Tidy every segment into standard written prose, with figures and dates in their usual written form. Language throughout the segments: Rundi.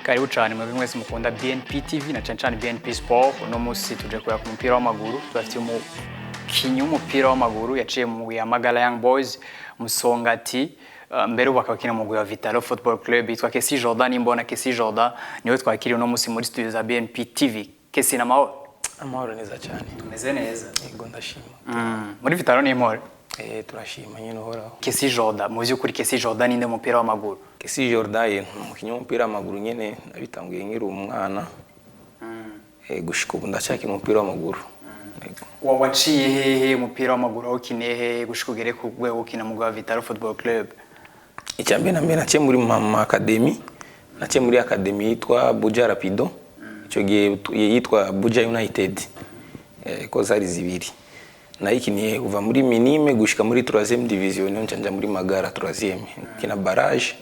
Karibu cyane mwebwe mwese mukunda BNP TV na cyane cyane BNP Sport. Uno munsi tuje kureba ku mupira w'amaguru. Tubafitiye umukinyi w'umupira w'amaguru yaciye mu mugwi ya Magala Young Boys, Musongati, mbere ubu akaba akina mu mugwi wa Vitalo Football Club, yitwa Kessy Jordan Imbona. Kessy Jordan niwe twakiriye uno munsi muri studio za BNP TV. Kessy, n'amahoro? Amahoro neza cyane. Tumeze neza. Yego, ndashima. Muri Vitalo ni impore? Turashima nyine Uhoraho. Kessy Jordan, mu by'ukuri Kessy Jordan ninde mu mupira w'amaguru? Kessy Jordan ye umukinnyi w'umupira w'amaguru nyine, nabitanguye nkiri umwana. Gushika ubu ndacyakina umupira w'amaguru. Yego. Wa waciye hehe umupira w'amaguru, aho ukiniye hehe gushika ugere ku rwego ukina mu rwa Vitalo Football Club? Icya mbere na mbere, naciye muri mama academy, naciye muri academy yitwa Buja Rapido. Icyo gihe yitwa Buja United. Ko zari zibiri. Nayikiniye kuva muri minime gushika muri 3e division, niho nca muri Magara 3e. Kina barrage.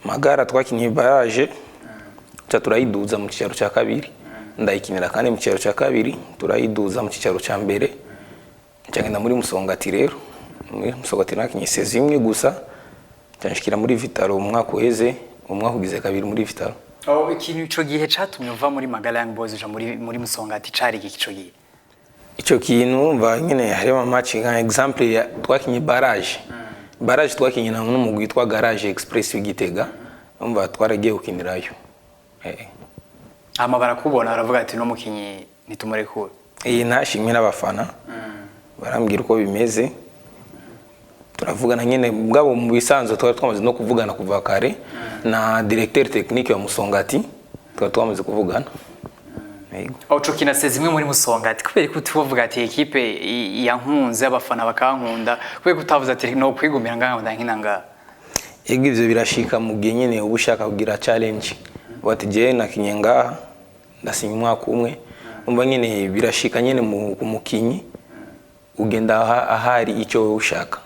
Magara twakiniye barrage, ca turayiduza mu cyicaro cya kabiri. Ndayikinira kandi mu cyicaro cya kabiri, turayiduza mu cyicaro cya mbere. Nca muri Musongati rero. Muri Musongati nakinye saison imwe gusa. Nca muri Vitalo umwaka uheze, umwaka ugize kabiri muri Vitalo. Oh, ikintu ico gihe catumye uva muri Magala Young Boys uja muri Musongati cari iki ico gihe? Icyo kintu urumva nyine harimo match, nka exemple ya twakinye barrage. Barrage twakinye na n'umugwi witwa Garage Express w'Igitega. Urumva twaragiye gukinirayo. Hama barakubona baravuga ati: "No mukinyi nitumurekure." Iyi ntashimwe n'abafana. Barambwira uko bimeze. Turavugana nyine bwabo, mu bisanzwe twari twamaze no kuvugana kuva kare na directeur technique wa Musongati, twari twamaze kuvugana. Yego. Aho ukina saison imwe muri Musongati, kubera ko tubavuga ati ekipe yankunze, abafana bakankunda, kubera ko utavuze ati no kwigumira ngaha ndankina ngaha? Ego, ivyo birashika mu gihe nyene uba ushaka kugira challenge. Bati je nakinye ngaha, ndasinya umwaka umwe. Umva nyene birashika nyene mu ku mukinyi ugenda ahari icyo wowe ushaka.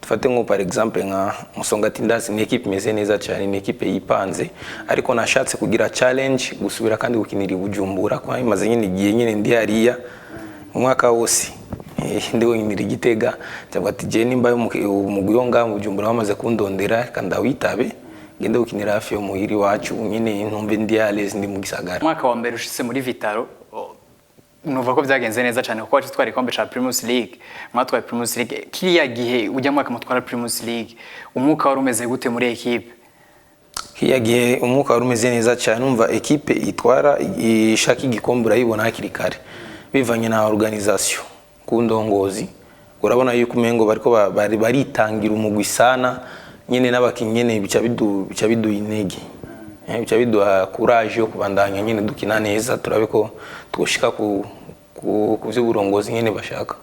Dufate nko par exemple nka Musongati, ndazi ni équipe imeze neza cyane, ni équipe yipanze, ariko nashatse kugira challenge, gusubira kandi gukinira i Bujumbura, kwa imaze nyine igihe nyine ndi hariya umwaka wose. Ndi gukinira i Gitega, cyangwa ati je nimba umugwi wo ngaha mu Bujumbura bamaze kundondera, reka ndawitabe, ngende gukinira hafi yo muhiri wacu nyine, ntumve ndi à l'aise ndi mu gisagara. Umwaka wa mbere ushitse muri Vitalo, numva ko byagenze neza cyane kuko wacu twari igikombe ca Primus League, mwatwaye Primus League. Kiriya gihe ujya mwaka mutwara Primus League, umwuka wari umeze gute muri ekipe? Kiriya gihe umwuka wari umeze neza cyane. Umva, ekipe itwara ishaka igikombe urayibona hakiri kare, bivanye na organisation ku ndongozi. Urabona yuko umengo bariko baritangira umugwi sana nyene, n'abakinyi nyene bica biduha intege. Bica biduha courage yo kubandanya nyene dukina neza, turabe ko twoshika ku vy'uburongozi nyene bashaka.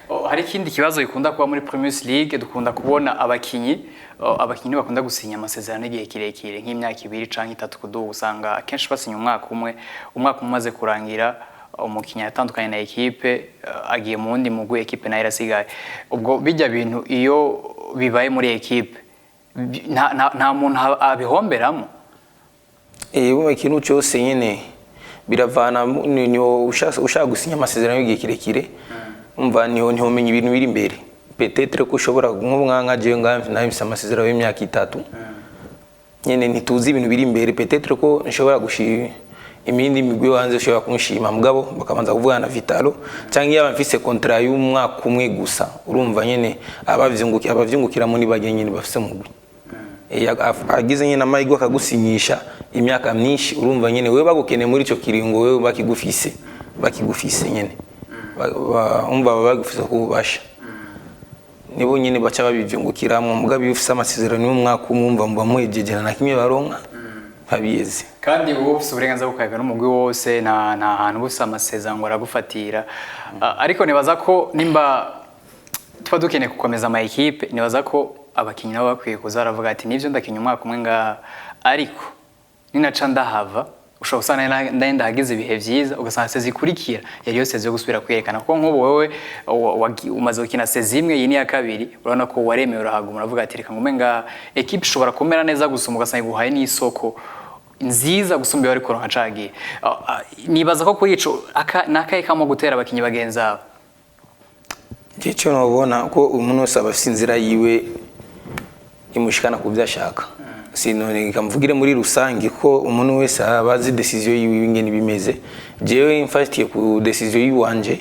Oh, hari ikindi kibazo gikunda kuba muri Primus League. Dukunda kubona abakinyi bakunda gusinya amasezerano y'igihe kirekire nk'imyaka 2 canke 3 kuduga. Usanga akenshi basinya umwaka umwe. Umwaka umwe umaze kurangira, umukinyi yatandukanye na ekipe, agiye mu wundi mugwi, ekipe nayo irasigaye. Ubwo bijya bintu iyo bibaye muri ekipe, nta muntu abihomberamo? Bumwe ikintu cyose nyine biravana ni ushaka gusinya amasezerano y'igihe kirekire, umva niho ntiwomenya ibintu biri imbere. Peut-être ko ushobora nko nka jewe ngaha nawe mfise amasezerano y'imyaka 3 nyine, ntituzi ibintu biri imbere. Peut-être ko nshobora gushima imindi migwi yo hanze ushobora kunshima, mugabo bakabanza kuvugana na Vitalo, cyangwa iyo mfise contrat y'umwaka umwe gusa, urumva nyene abavyungukiramo ni bage nyene bafise mugwi. Agize nyine amahirwe akagusinyisha imyaka myinshi, urumva nyine wewe bagukeneye muri ico kiringo, wewe bakigufise nyine. Umva baba bagufise ku bubasha, nibo nyine baca babivyungukiramwo. Mugabo iyo ufise amasezerano y'umwaka umwe, umva muba muhejejena na kimwe baronka babiyeze. Kandi wowe ufise uburenganzira bwo kuyaga n'umugwi wose, nta hantu uba ufise amasezerano ngo aragufatira. Ariko nibaza ko nimba tuba dukeneye gukomeza ama ekipe, nibaza ko abakinyi nabo bakwiye kuza baravuga ati: "Nivyo ndakinya umwaka umwe ngaha, ariko ninaca ndahava, ushobora gusanga nari ndahagize ibihe vyiza, ugasanga saison ikurikira yari yo saison yo gusubira kwerekana." Kuko nk'ubu wewe umaze gukina saison imwe, iyi ni iya kabiri, urabona ko waremewe, urahaguma, uravuga ati: "Reka ngume ngaha." Ekipe ishobora kumera neza gusumba, ugasanga iguhaye n'isoko nziza gusumba iyo wari kuronka cagiye. Nibaza ko kuri ico nakaye kamo gutera abakinyi bagenzi abo. Icyo nobona ko umuntu wese aba afise inzira yiwe imushikana ku byo ashaka. Sinone kamvugire muri rusange ko umuntu wese aba azi décision yiwe ingene bimeze. Jewe mfatiye ku décision yiwanje,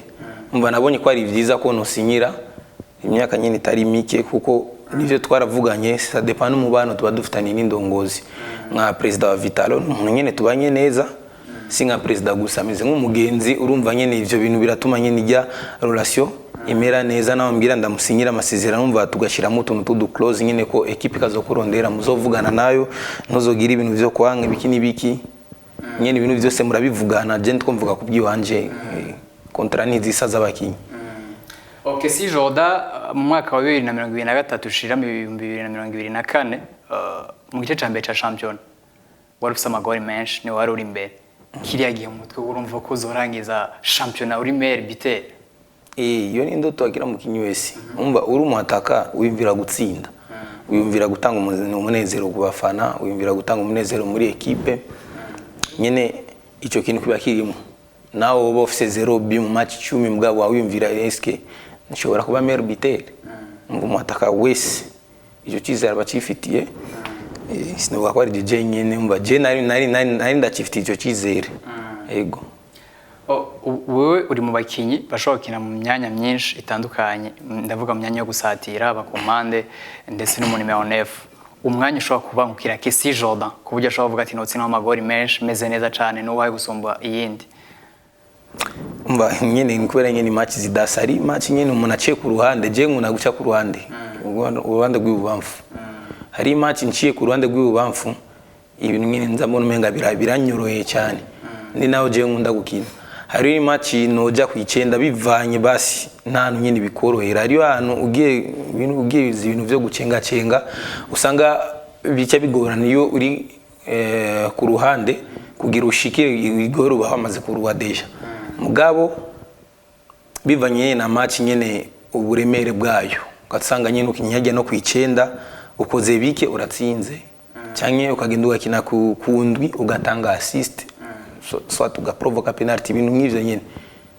mba nabonye ko ari vyiza ko nosinyira imyaka nyine itari mike, kuko nivyo twaravuganye. Ça dépend n'umubano tuba dufitanye n'indongozi. Nka perezida wa Vitalo ni umuntu nyene tubanye neza, si nka perezida gusa, ameze nk'umugenzi. Urumva nyene ivyo bintu biratuma nyene ijya relation imera neza. Nawe mbwira ndamusinyira amasezerano, umva tugashyiramo utuntu tudu clause nyene ko équipe ikazokurondera, muzovugana nayo, ntuzogira ibintu vyo kwanga ibiki n'ibiki nyene, ibintu byose murabivugana. Je ndiko ku byiwanje, contrat ntizisa z'abakinyi. Okay, si Jordan, mu mwaka wa 2023 ushira mu 2024, mu gice ca mbere ca shampiyona wari ufise amagori menshi, ni wari uri imbere kiriya gihe. Mu mutwe urumva ko uzorangiza shampiyona uri meilleur buteur? Iyo ni indoto wagira mukinyi wese. Umva, uri umuhataka wiyumvira gutsinda, wiyumvira gutanga umunezero ku bafana, wiyumvira gutanga umunezero muri équipe nyene. Icyo kintu kiba kirimo. Nawe uba ufise zéro but mu match 10, mugabo wiyumvira: eske nshobora kuba meilleur buteur? Umva, umuhataka wese icyo cyizere aba acifitiye. Sinovuga ko ari je nyene. Umva, je nari ndacifitiye icyo cyizere, yego. Wewe uri mu bakinyi bashobora gukina mu myanya myinshi itandukanye, ndavuga mu myanya yo gusatira, aba ku mpande, ndetse no mu nimero 9. Umwanya ushobora kubangukira Kesi Jordan ku buryo ashobora kuvuga ati notsinda amagori menshi meze neza cyane n'uwahe gusumba iyindi? Umva nyene ni kubera nyene match zidasa. Ari match nyene umuntu aciye ku ruhande, je nkunda guca ku ruhande, uruhande rw'ibubamfu. Hari match nciye ku ruhande rw'ibubamfu, ibintu nyene nza mbona umenga biranyoroheye cyane, ni naho je nkunda gukina. Hari match noja ku icenda, bivanye basi nta hantu nyene bikorohera. Hariyo ahantu ugiye ibintu ugiye ibintu vyo gucengacenga usanga bica bigorana. Iyo uri ku ruhande, kugira ushikire igoro uba wamaze kuruha déjà. Mugabo bivanye na match nyene uburemere bwayo, ugasanga nyene ukinyajya no ku icenda, ukoze bike uratsinze, canke ukagenda ugakina ku ndwi, ugatanga assist, soit ugaprovoka penalty, ibintu nk'ivyo nyene.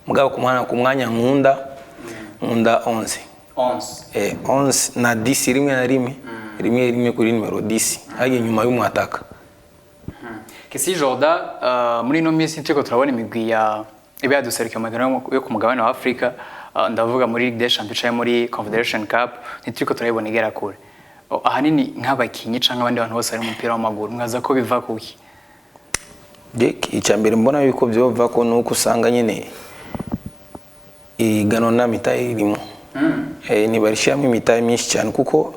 Mugabo ku mwanya nkunda 11. 11? 11 na 10, rimwe na rimwe, rimwe rimwe kuri numero 10 hagiye inyuma y'umwataka. Kesi Jordan, muri ino minsi turiko turabona imigwi ya iba yaduserukiye mu mahiganwa yo ku mugabane wa Afrika, ndavuga muri Ligue des Champions canke muri Confederation Cup, ntituriko turayibona igera kure. Ahanini nk'abakinyi canke abandi bantu bose bari mu mupira w'amaguru, mwaza ko biva kuki? Icya mbere mbona yuko byova ko nuko usanga nyine ihiganwa nta mitahe irimo. Ntibarishyiramo imitahe myinshi cyane, kuko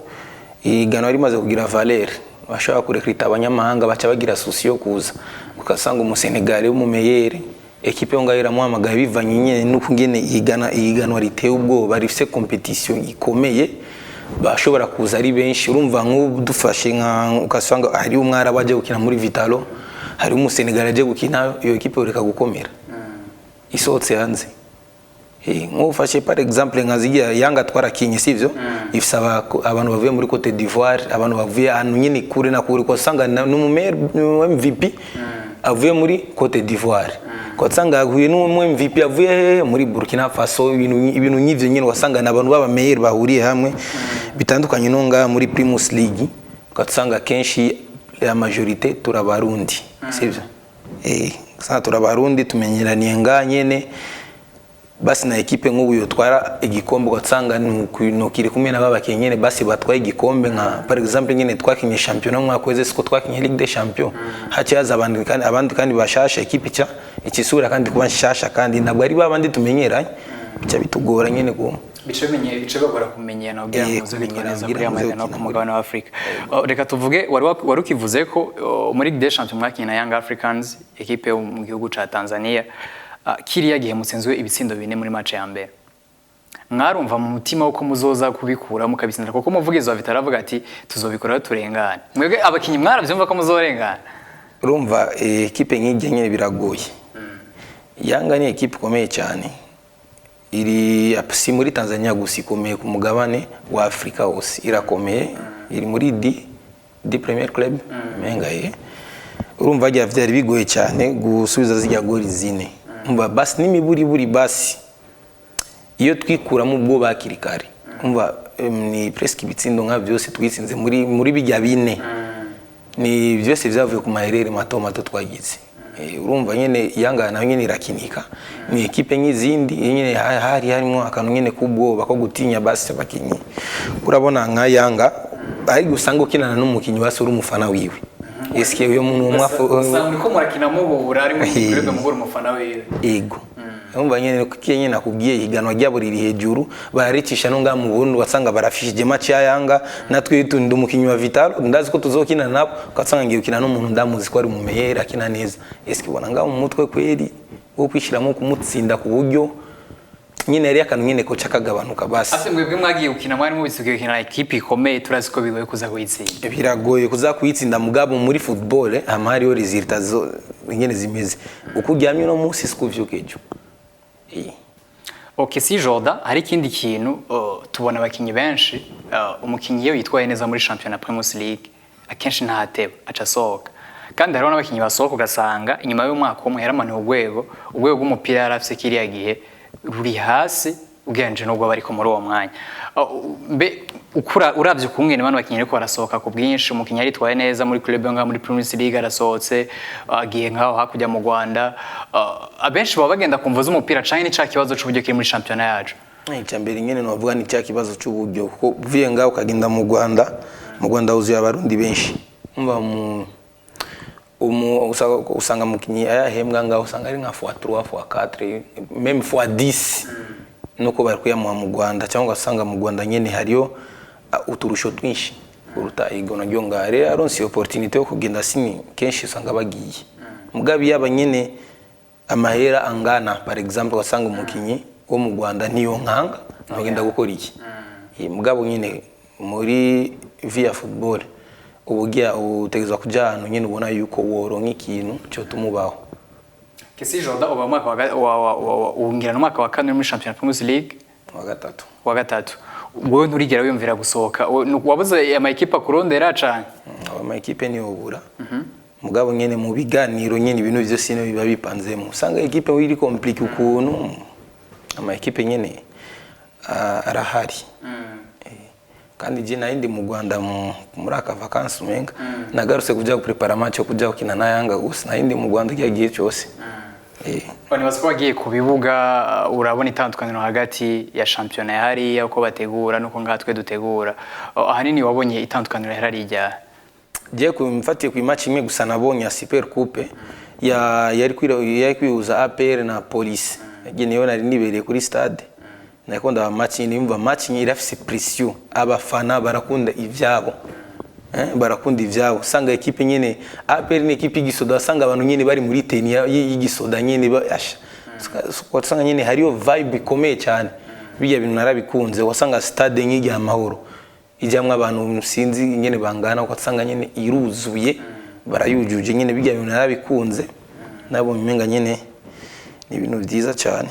ihiganwa rimaze kugira valeur bashobora kurekrita abanyamahanga, baca bagira souci yo kuza. Ugasanga umusenegale w'umu meilleur, équipe yo ngaho iramuhamagaye, bivanye nyine n'uko ngene ihiganwa riteye ubwoba, rifise compétition ikomeye, bashobora kuza ari benshi. Urumva, nk'ubu dufashe nka ugasanga hari umwarabu aje gukina muri Vitalo, hari umusenegal aje gukina, iyo équipe ureka gukomera isohotse hanze. Nk'ubu ufashe par exemple nka zigiya Yanga twarakinye, sivyo? Ifise abantu bavuye muri Cote d'Ivoire, abantu bavuye ahantu nyine kure na kure. Usanga n'umu MVP avuye muri Cote d'Ivoire, ugasanga yahuye n'umu MVP avuye hehe? Muri Burkina Faso. Ibintu nk'ivyo nyine, ugasanga ni abantu b'aba meilleurs bahuriye hamwe, bitandukanye no ngaha muri Primus League, ugasanga kenshi la majorité turabarundi, sivyo? Usanga turabarundi, tumenyeraniye ngaha nyene. Basi na équipe nk'ubu yotwara igikombe, ugasanga nukiri kumwe na babakinnyi nyene basi batwaye igikombe. Nka par exemple nyene twakinye championnat mu mwaka weze, siko twakinye Ligue des Champions, haciye haza abandi kandi bashasha, équipe ica ikisubira kandi kuba nshasha, kandi ntabwo ari babandi tumenyeranye, bica bitugora nyene ku Bice bimenye, bice bagora kumenyana kugira ngo muze kwitwara kumenyera, neza kugira kuri aya ngo muze mahiganwa ku gukina. mugabane wa Afrika. Reka tuvuge wari ukivuze ko muri Ligue des Champions mwakinye na Young Africans, équipe yo mu gihugu ca Tanzania. Kiriya gihe mutsinzwe ibitsindo bine muri match ya mbere, mwarumva mu mutima uko muzoza kubikura mukabitsindira? Kuko umuvugizi wa Vitalo aravuga ati tuzobikora turengane. Mwebwe abakinyi mwaravyumva ko muzorengana? Urumva, équipe nk'ijya nyine biragoye. Yanga ni équipe ikomeye cyane, iri si muri Tanzania gusa, ikomeye ku mugabane wa Afrika wose, irakomeye, iri muri D Premier Club menga ye. Urumva rya vyari bigoye cyane gusubiza zijya goli zine. Umva, basi n'imiburiburi, basi iyo twikuramo ubwoba hakiri kare, umva, ni presque ibitsindo nka byose twitsinze muri bijya bine. Ni byose byavuye ku ma erreurs mato mato twagize. Urumva nyene Yanga nayo nyene irakinika, ni ekipe nk'izindi nyene, hari harimo akantu nyene k'ubwoba ko gutinya basi abakinyi. Urabona nka Yanga ari gusanga ukinana n'umukinyi basi uri umufana wiwe, eske uyo muntu mwafu Usanga uriko murakina mubura ari mu club mubura umufana wiwe. Ego, urumva nyene kuko nyene nakubwiye ihiganwa ryabo riri hejuru, bararicisha no ngaha mu Burundi ugasanga barafishije match ya Yanga. Natwe ndi umukinyi wa Vital'O, ndazi ko tuzokina nabo, ugasanga ngiye gukina n'umuntu ndamuzi ko ari mu meilleur, akina neza. Eske ubona ngaho mu mutwe kweri wo kwishiramo kumutsinda ku buryo nyine yari akantu nyene ko kagabanuka basi? Ase mwebwe mwagiye gukina mwari mubisigaye gukina ekipe ikomeye, turazi ko bigoye kuza kuyitsinda. Biragoye kuza kuyitsinda, mugabo muri football hama hariho résultats zo nyene zimeze uko uryamye uno munsi siko uvyuka ejo. Ok, si Jordan, hari ikindi kintu, tubona abakinyi benshi, umukinyi iyo yitwaye neza muri championnat Primus League akenshi ntahateba aca asohoka, kandi hariho n'abakinyi basohoka ugasanga inyuma y'umwaka umwe yaramanuye urwego rw'umupira yari afise kiriya gihe ruri hasi ugereranije n'ubwo bariko muri uwo mwanya. Mbe ukura uravye ukungene bano bakinyi ariko barasohoka ku bwinshi, umukinyi yaritwaye neza muri club ngaho muri Primus League arasohotse agiye ngaho hakurya mu Rwanda, abenshi baba bagenda kumva z'umupira canke ni ca kibazo c'uburyo kiri muri championnat yacu? Icya mbere nyene novuga ni cya kibazo cy'uburyo, kuko uvuye ngaho ukagenda mu Rwanda, mu Rwanda huzuye Abarundi benshi. Umva usanga mukinyi ayahembwa ngaho usanga ari nka fois 3, fois 4, même fois 10 nuko bari kuyamuha mu Rwanda, cyangwa ugasanga mu Rwanda nyene hariyo uturusho twinshi kuruta igona ryo ngaha. Rero aronse opportunité yo kugenda sini kenshi usanga bagiye. Mugabe yaba nyene amahera angana, par exemple ugasanga umukinyi wo mu Rwanda niyo nkanga ntugenda gukora iki. Mugabo nyine muri via football ubugira utegerezwa kuja ahantu nyine ubona yuko woronka ikintu cyotuma ubaho. Kesi Jordan, uba mwaka wa wa ngira umwaka wa kane muri championnat Primus League. Wa gatatu. Wa gatatu. Wowe nturigera wiyumvira gusohoka? Wabuze ama ekipa kurondera cane? Ama ekipe niyo ubura, mugabo nyene mu biganiro nyene ibintu vyose nyene biba bipanzemo, usanga ekipe iri compliqué ukuntu ama ekipe nyene arahari. Kandi je nari ndi mu Rwanda muri aka vacances, umenga nagarutse kuja guprepara match yo kuja gukina na Yanga gusa, nari ndi mu Rwanda kiriya gihe cyose. Nibaza ko wagiye ku bibuga, urabona itandukaniro hagati ya shampiyona ya hariya uko bategura n'uko ngaha twe dutegura. Ahanini wabonye itandukaniro rihari rijyahe? Je mfatiye ku match imwe gusa nabonye ya Super Coupe ya yari kwihuza APR na Police, yagiye niyo nari nibereye kuri stade, nariko ndaba match, nimva match irafise pression, abafana barakunda ivyabo, barakunda ivyabo. Usanga ekipe nyene APR ni ekipe y'igisoda, usanga abantu nyene bari muri tenue y'igisoda nyene asha usanga nyene hariyo vibe ikomeye cyane. Bijya bintu narabikunze, wasanga stade nk'ijya Amahoro ijyamwo abantu sinzi nyene bangana, ugasanga nyene iruzuye, barayujuje nyene. Bijya bintu narabikunze, nabonye umenga nyene ni ibintu byiza cyane.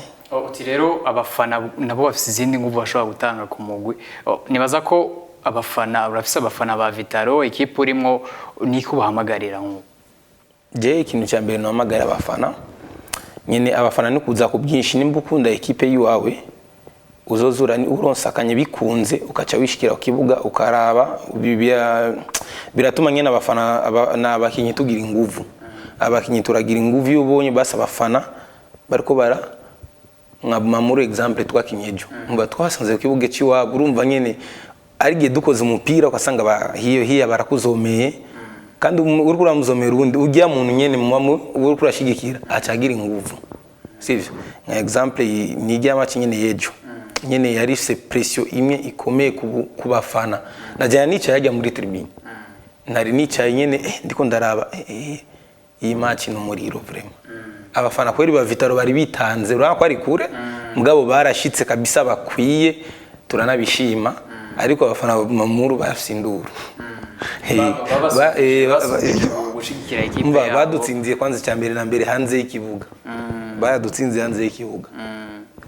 Uti rero abafana nabo bafise izindi nguvu bashobora gutanga ku mugwi. Nibaza ko abafana, urafise abafana ba Vital'O, ekipe urimwo, niko bahamagarira nk'ubu? Je ikintu cya mbere nahamagara abafana nyene, abafana ni kuza ku bwinshi. Nimba ukunda ekipe yiwawe, uzozura uronsakanye bikunze ukaca wishikira ku kibuga ukaraba. Biratuma nyene abafana n'abakinyi tugira inguvu, abakinyi turagira inguvu iyo ubonye basi abafana bariko bara nka muri exemple twakinye ejo, mba twasanze ku kibuga cy'iwabo, urumva nyene ari igihe dukoze umupira ugasanga hiyo hiya barakuzomeye, kandi uriko uramuzomera uwundi ujya muntu nyene muba uriko urashigikira acagira inguvu, sivyo? Nka exemple ni ijya match nyene y'ejo nyene yari ifise pression imwe ikomeye ku bafana. Najyana nicaye hajya muri tribune, nari nicaye nyene, ndiko ndaraba, iyi match ni umuriro vraiment. Abafana kweri ba Vital'O bari bitanze, urabona ko ari kure, mugabo barashitse kabisa bakwiye, turanabishima. Ariko abafana ba Mamuru bafise induru. Gushigikira ekipe Umva, yabo. Badutsindiye kwanza icya mbere na mbere hanze y'ikibuga, baradutsinze hanze y'ikibuga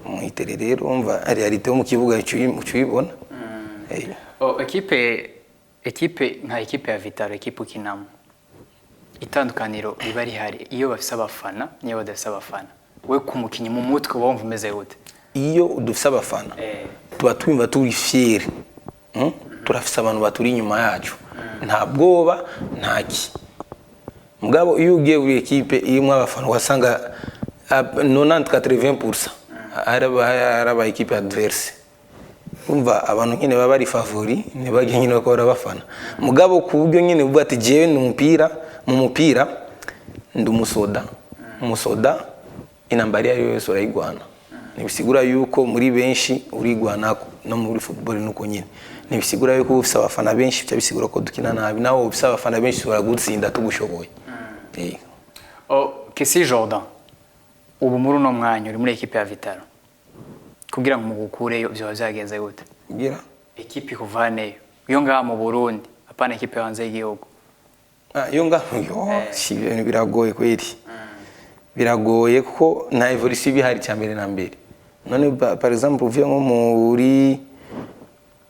muhitere. Rero umva réalité yo mu kibuga uca uyibona. Oh, ekipe nka ekipe ya Vital'O, ekipe ukinamo, itandukaniro riba rihari iyo bafise abafana n'iyo badafise abafana, we ku mukinyi mu mutwe uba wumva umeze gute? Iyo dufise abafana tuba twumva turi fiers. Turafise abantu baturi inyuma yacu. Nta bwoba, nta ki. Mugabo iyo ugiye buri ekipe irimo abafana, ugasanga 90 80% ari aba équipe adverse. Umva, abantu nyine baba bari favori, ntibajye nyine bakora bafana. Mugabo ku buryo nyine uvuga ati jewe ni umupira, mu mupira ndi umusoda, umusoda intambara iyo ari yo yose urayigwana. Ntibisigura yuko muri benshi urigwana. No muri football nuko nyine, ntibisigura yuko uba ufise abafana benshi bica bisigura ko dukina nabi. Nawe ufise abafana benshi turagutsinda tugushoboye. Oh, Kesi Jordan, ubu muri uno mwanya uri muri ekipe ya Vital'O, kugira ngo mugukureyo vyoba vyagenze gute? Kugira Ekipe ikuvaneyo iyo ngaha mu Burundi, apana ekipe hanze y'igihugu. Ah, iyo ngaho yo si ibintu biragoye kweli, biragoye kuko nta évolution iba ihari cya mbere na mbere. None par exemple uvuye nko muri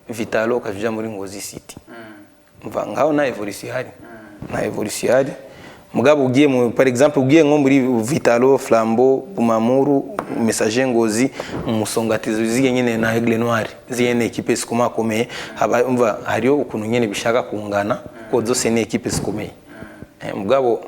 Vital'O ukaja muri Ngozi City, mva ngaho nta évolution ihari, nta évolution ihari. Mugabo ugiye mu, par exemple ugiye nko muri Vital'O, Flambeau, Bumamuru, Messager Ngozi, Musongati, zige nyine na Aigle Noir, zige ni équipe zikomakomeye. Haba umva hariyo ukuntu nyine bishaka kungana kuko zose ni équipe zikomeye. Mugabo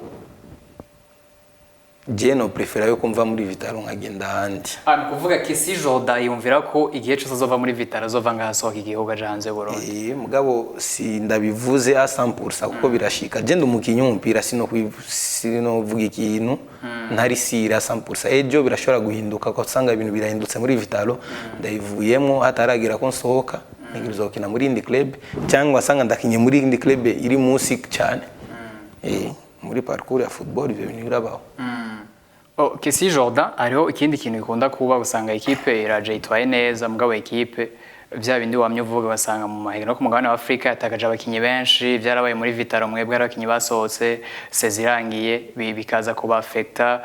je no préféra yo kumva muri Vital'O nkagenda ahandi. Ah, ni kuvuga Kesi Jordan yumvira ko igihe cyose azova muri Vital'O, azova ngaha asohoka igihugu aja hanze y'u Burundi. Mugabo si ndabivuze à 100% kuko birashika. Je ndi umukinyi w'umupira, sino vuga ikintu ntari sûr à 100%. Ejo birashobora guhinduka ko usanga ibintu birahindutse muri Vital'O, ndayivuyemo hataragira ko nsohoka, ntegerezwa gukina muri indi club, cyangwa asanga ndakinye muri indi club iri munsi cyane. Muri parcours ya football ibyo bintu birabaho. Oh, Kesi Jordan, hariho ikindi kintu gikunda kuba, usanga ekipe iraje yitwaye neza, mugabo ekipe bya bindi wamye uvuga, basanga mu mahiganwa ku mugabane wa Afrika yatakaje abakinyi benshi. Byarabaye muri Vital'O, mwebwe hari abakinyi basohotse saison irangiye, bikaza kuba affecta.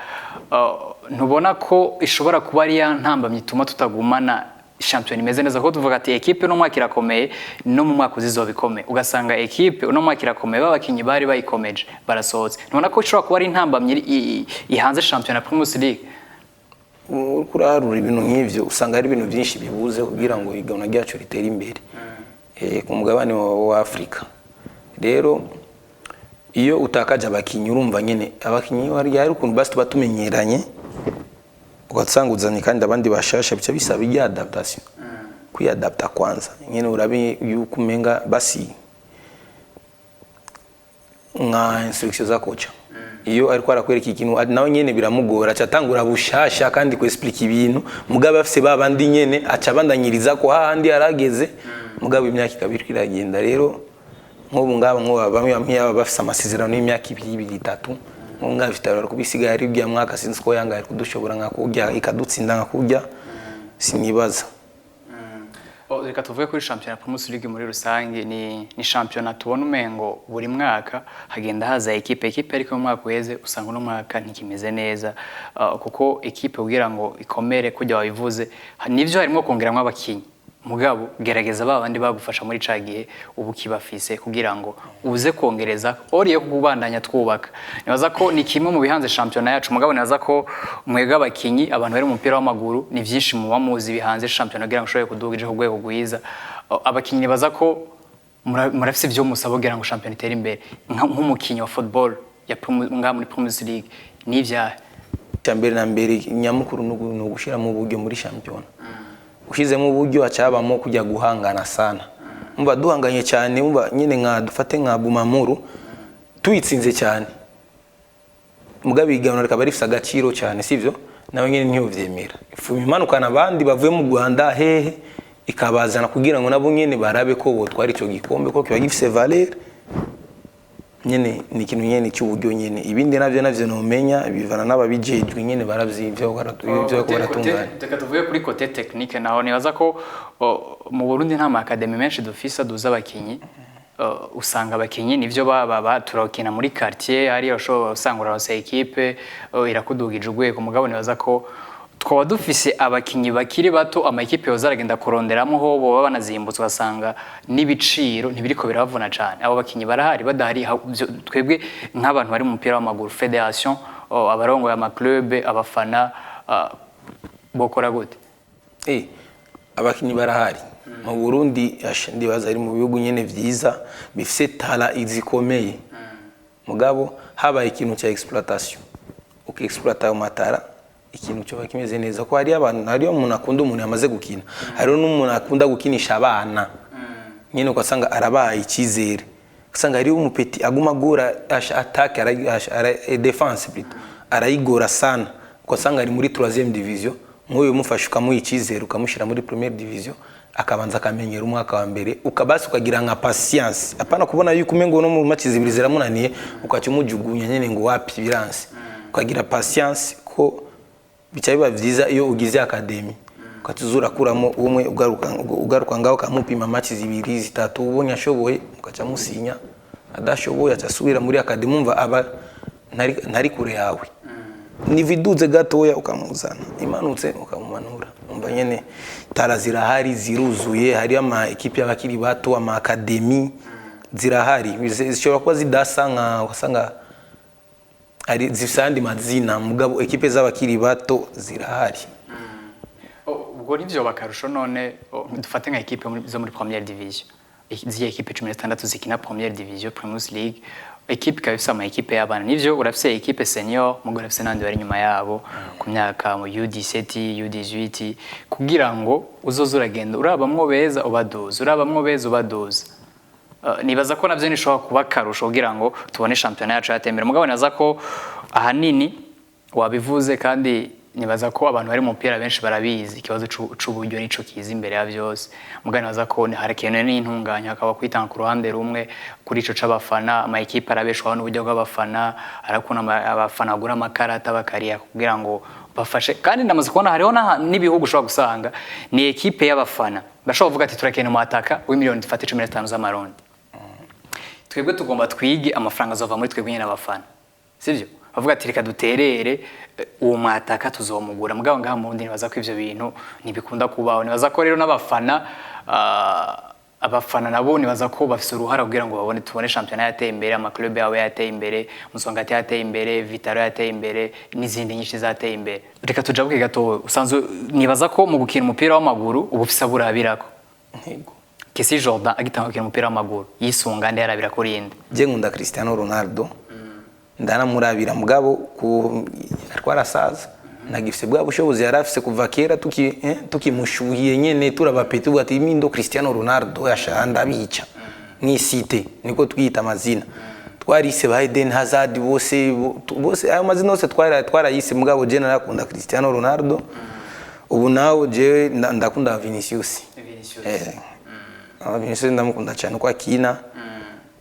Ntubona ko ishobora kuba ari ya ntambamyi ituma tutagumana shampiyona imeze neza? Kuko tuvuga ati ekipe uno mwaka irakomeye, no mu mwaka uzizoba ikomeye, ugasanga ekipe uno mwaka irakomeye, babakinyi bari bayikomeje barasohotse. Ntubona ko ishobora kuba ari intambamyi ihanze shampiyona Primus League? Uriko uraharura ibintu nk'ivyo, usanga hari ibintu byinshi bibuze kugira ngo igabana ryacu ritere imbere ku mugabane wa Afrika. Rero iyo utakaje abakinyi, urumva nyene abakinyi hari ukuntu basi tuba tumenyeranye, ugasanga uzanye kandi abandi bashasha, bica bisaba ijya adaptation, kwiyadapta kwanza nyene urabe yuko umenga basi nka instruction za coach. Iyo ariko arakwereka ikintu, nawe nyene biramugora, aca atangura bushasha kandi ku explique ibintu. Mugabo afise babandi nyene aca abandanyiriza ko hahandi yarageze, mugabo imyaka ikaba iriko iragenda. Rero nk'ubu ngaba, nk'ubu bamwe bamwe yaba bafise amasezerano y'imyaka 2, 2, 3, nk'ubu ngaba Vital'O kubisigaye ari bya mwaka, sinzi ko yanga ari kudushobora nka kurya ikadutsinda nka kurya, sinibaza. Oh, reka tuvuge kuri shampiyona Primus League muri rusange. Ni shampiyona tubona umengo buri mwaka hagenda haza ekipe, ariko mu mwaka uheze usanga uno mwaka ntikimeze neza. Kuko ekipe kugira ngo ikomere kujya wabivuze, nivyo harimo kongeramo abakinyi, mugabo gerageza ba bandi bagufasha muri ca gihe ubu kibafise kugira ngo uze kongereza oriye kubandanya twubaka. Nibaza ko ni kimwe mu bihanze shampiyona yacu. Mugabo nibaza ko mwega abakinyi, abantu bari mu mupira w'amaguru, ni vyinshi muba muzi bihanze shampiyona kugira ngo ushobore kuduga ije ku rwego rwiza. Abakinyi nibaza ko murafise ivyo musaba kugira ngo shampiyona itere imbere. Nk'umukinyi wa football ya ngaha muri Primus League, ni ivyahe? Icya mbere na mbere nyamukuru ni ugushyiramo uburyo muri shampiyona. Ushyizemo uburyo hacabamo kujya guhangana sana. Umva, duhanganye cyane, umva nyine nka dufate nka Bumamuru tuyitsinze cyane, mugabo iganwa rikaba rifise agaciro cyane, sivyo? Nawe nyine ntiyovyemera, ifu imanukana abandi bavuye mu Rwanda hehe, ikabazana kugira ngo nabo nyene barabe ko botwara ico gikombe, ko kiba gifise valeur nyene. Ni ikintu nyene cy'uburyo nyene. Ibindi navyo nomenya bivana n'ababijejwe nyene, baravyivyo ivyo baratunganya. Reka tuvuge kuri côté technique naho. Nibaza ko mu Burundi nta ma académie menshi dufise aduza abakinyi. Usanga abakinyi nivyo baba turakina muri quartier, hariya ushobora usanga uraronse équipe irakudugije urwego. Mugabo nibaza ko twaba dufise abakinyi bakiri bato ama équipe yoza aragenda kuronderamo, ho boba banazimbutse, ugasanga n'ibiciro ntibiriko birabavuna cane. Abo bakinyi barahari, badahari, twebwe nk'abantu bari mu mupira w'amaguru, fédération, abarongoye ama club, abafana, bokora gute? Abakinyi barahari mu Burundi. Asha, ndibaza ari mu bihugu nyene vyiza bifise talent zikomeye, mugabo habaye ikintu cya exploitation, ukiexploita ayo matalent, ikintu cyoba kimeze neza, ko hariyo abantu, hariyo umuntu akunda umuntu yamaze gukina, hariho n'umuntu akunda gukinisha abana nyene, ugasanga arabaye icyizere, ugasanga hariyo umupetit aguma agora attaque, défense plutôt, arayigora sana, ugasanga ari muri 3e division. Nk'uyu umufasha, ukamuha icyizere, ukamushyira muri première division, akabanza akamenyera umwaka wa mbere, ukabasi ukagira nka patience, apana kubona yuko umengo no mu match zibiri ziramunaniye ukaca umujugunya nyene ngo wapi, biranse. Ukagira patience, ko bica biba vyiza iyo ugize academy, ukatuza urakuramo umwe, ugaruka ngaho, ukamupima match zibiri, zitatu, ubonye ashoboye ukaca musinya, adashoboye aca asubira muri academy. Umva, aba ntari kure yawe, nividuze gatoya ukamuzana, imanutse ukamumanura. Umva nyene, talent zirahari, ziruzuye. Hari ama ekipe y'abakiri bato, ama academy zirahari. Zishobora kuba zidasa nka, ugasanga ari zifise ayandi mazina, mugabo ekipe z'abakiri bato zirahari. Ubwo nivyo bakarusho. None dufate nka ekipe zo muri première division, ziriya ekipe 16 zikina première division, Primus League, ekipe ikaba ifise ama ekipe y'abana. Nivyo, urafise ekipe senior, mugo urafise n'abandi bari inyuma yabo ku myaka mu U17, U18, kugira ngo uzoze uragenda urabamwo beza ubaduza, urabamwo beza ubaduza. Nibaza ko navyo nishobora kuba akarusho kugira ngo tubone shampiyona yacu yatembera. Mugabo nibaza ko ahanini wabivuze, kandi nibaza ko abantu bari mu mupira benshi barabizi, ikibazo c'uburyo nico kiza imbere ya vyose. Mugabo nibaza ko harakenewe n'intunganya, hakaba kwitanga ku ruhande rumwe kuri ico c'abafana. Ama ekipe arabeshwaho n'uburyo bw'abafana, harakuna abafana bagura amakarata bakariya kugira ngo bafashe. Kandi ndamaze kubona hariho n'ibihugu ushobora gusanga ni ekipe y'abafana, bashobora kuvuga ati: "Turakeneye umwataka w'imiliyoni dufate 15 z'amarundi, twebwe tugomba twige amafaranga azova muri twebwe nyine abafana." Sivyo? Bavuga ati: "Reka duterere, uwo mwataka tuzomugura." Mugabo ngaha mu Burundi nibaza ko ivyo bintu ntibikunda kubaho. Nibaza ko rero n'abafana, abafana nabo nibaza ko bafise uruhara kugira ngo babone, tubone shampiyona yateye imbere, amaclub yabo yateye imbere, Musongati yateye imbere, Vitaro yateye imbere, n'izindi nyinshi zateye imbere. Reka tujabuke gato. Usanzwe nibaza ko mu gukina umupira w'amaguru uba ufise abo urabirako. Yego. Kesi Jordan agitanga gukina umupira w'amaguru, yisunga nde? Yarabira kuri inde? Je nkunda Cristiano Ronaldo, ndanamurabira, mugabo ku ariko arasaza, ntagifise bwa bushobozi yari afise kuva kera, tukimushuhiye nyene turabapeti, tuvuga ati: "Mindo Cristiano Ronaldo yasha ndabica mw'isite." Niko twiyita amazina twarise ba Eden Hazard bose, bose ayo mazina yose twarayise, mugabo je narakunda Cristiano Ronaldo. Ubu nawe je ndakunda Vinicius. Vinicius ndamukunda cyane uko akina.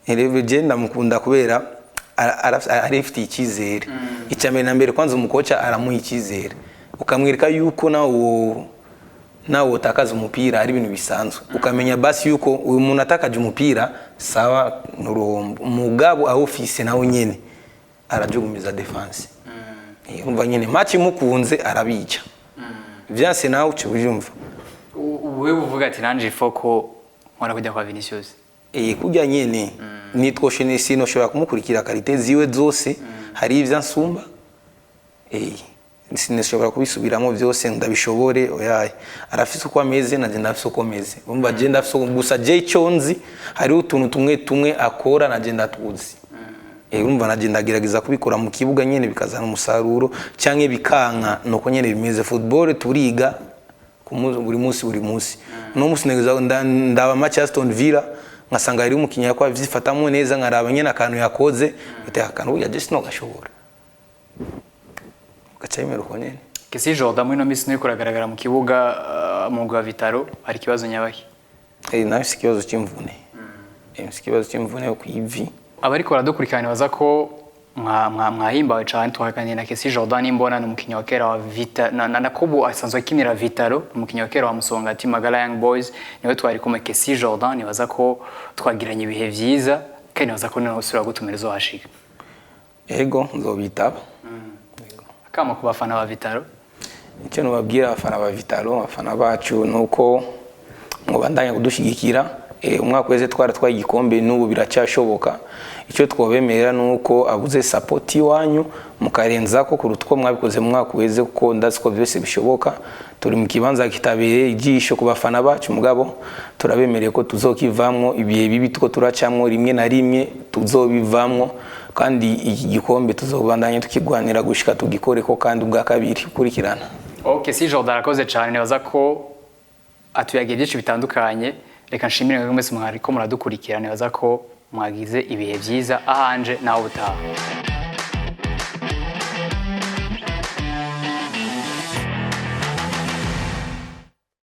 Rero je ndamukunda kubera arifitiye icyizere. Icya mbere na mbere, kwanza umukoca aramuha icyizere, ukamwereka yuko nawe utakaza umupira ari ibintu bisanzwe, ukamenya basi yuko uyu muntu atakaje umupira sawa nuruhombo, mugabo awufise nawe nyene arajugumiza défense. Urumva nyene, match imukunze arabica vyanse nawe uca ubyumva. Wewe uvuga ati: "Nanje ifoko nkora kujya kwa Vinicius." Kurya nyene nitwoshe, sinoshobora kumukurikira qualité ziwe zose, hari ivyo ansumba, sinashobora kubisubiramo byose ndabishobore, oyaye. Arafise uko ameze, nanje ndafise uko meze. Umva, je ndafise gusa, je icyo nzi, hariho utuntu tumwe tumwe akora nanje ndatuzi. Urumva, nanje ndagerageza kubikora mu kibuga nyene, bikazana umusaruro canke bikanka, nuko nyene bimeze. Football turiga buri munsi, buri munsi. Uno munsi negeza ndaba match ya Aston Villa, nkasanga hari umukinnyi yakwa vyifatamwo neza, nkaraba nyene akantu yakoze, ati: "Akantu burya je sinogashobora." Gaca bimera uko nyene. Kesi Jordan, muri ino minsi nturiko uragaragara mu kibuga, mu mugwi wa Vitaro, hari ikibazo nyabaki? Nawe si ikibazo cy'imvune. Si ikibazo cy'imvune yo kw'ivi. Abariko baradukurikirana baza ko mwahimbawe cane. Twaganiriye na Kesi Jordan Imbona, ni umukinnyi wa kera wa Vita na Kubu asanzwe akinira Vitaro, umukinnyi wa kera wa Musongati, Magala Young Boys, niwe twari kumwe. Kesi Jordan, nibaza ko twagiranye ibihe vyiza, kandi nibaza ko niho usubira gutumira uzohashika. Ego, nzobitaba. Akamo ku bafana ba Vitaro? Icyo nubabwira abafana ba Vitaro, abafana bacu, ni uko mubandanya kudushyigikira. Umwaka weze twaratwaye igikombe, n'ubu biracyashoboka. Icyo twobemerera ni uko abuze support iwanyu mukarenzako kuruta uko mwabikoze mu mwaka uheze, kuko ndazi ko byose bishoboka. Turi mu kibanza kitabereye ijisho ku bafana bacu, mugabo turabemereye ko tuzokivamwo. Ibihe bibi tuko turacamwo rimwe na rimwe tuzobivamwo, kandi iki gikombe tuzobandanya tukigwanira gushika tugikoreko kandi ubwa kabiri ukurikirana. Okay, si Jordan arakoze cyane, nibaza ko atuyagiye byinshi bitandukanye. Reka nshimire mwebwe mwese mwariko muradukurikira, nibaza ko mwagize ibihe byiza. Ahanje nawe utaha.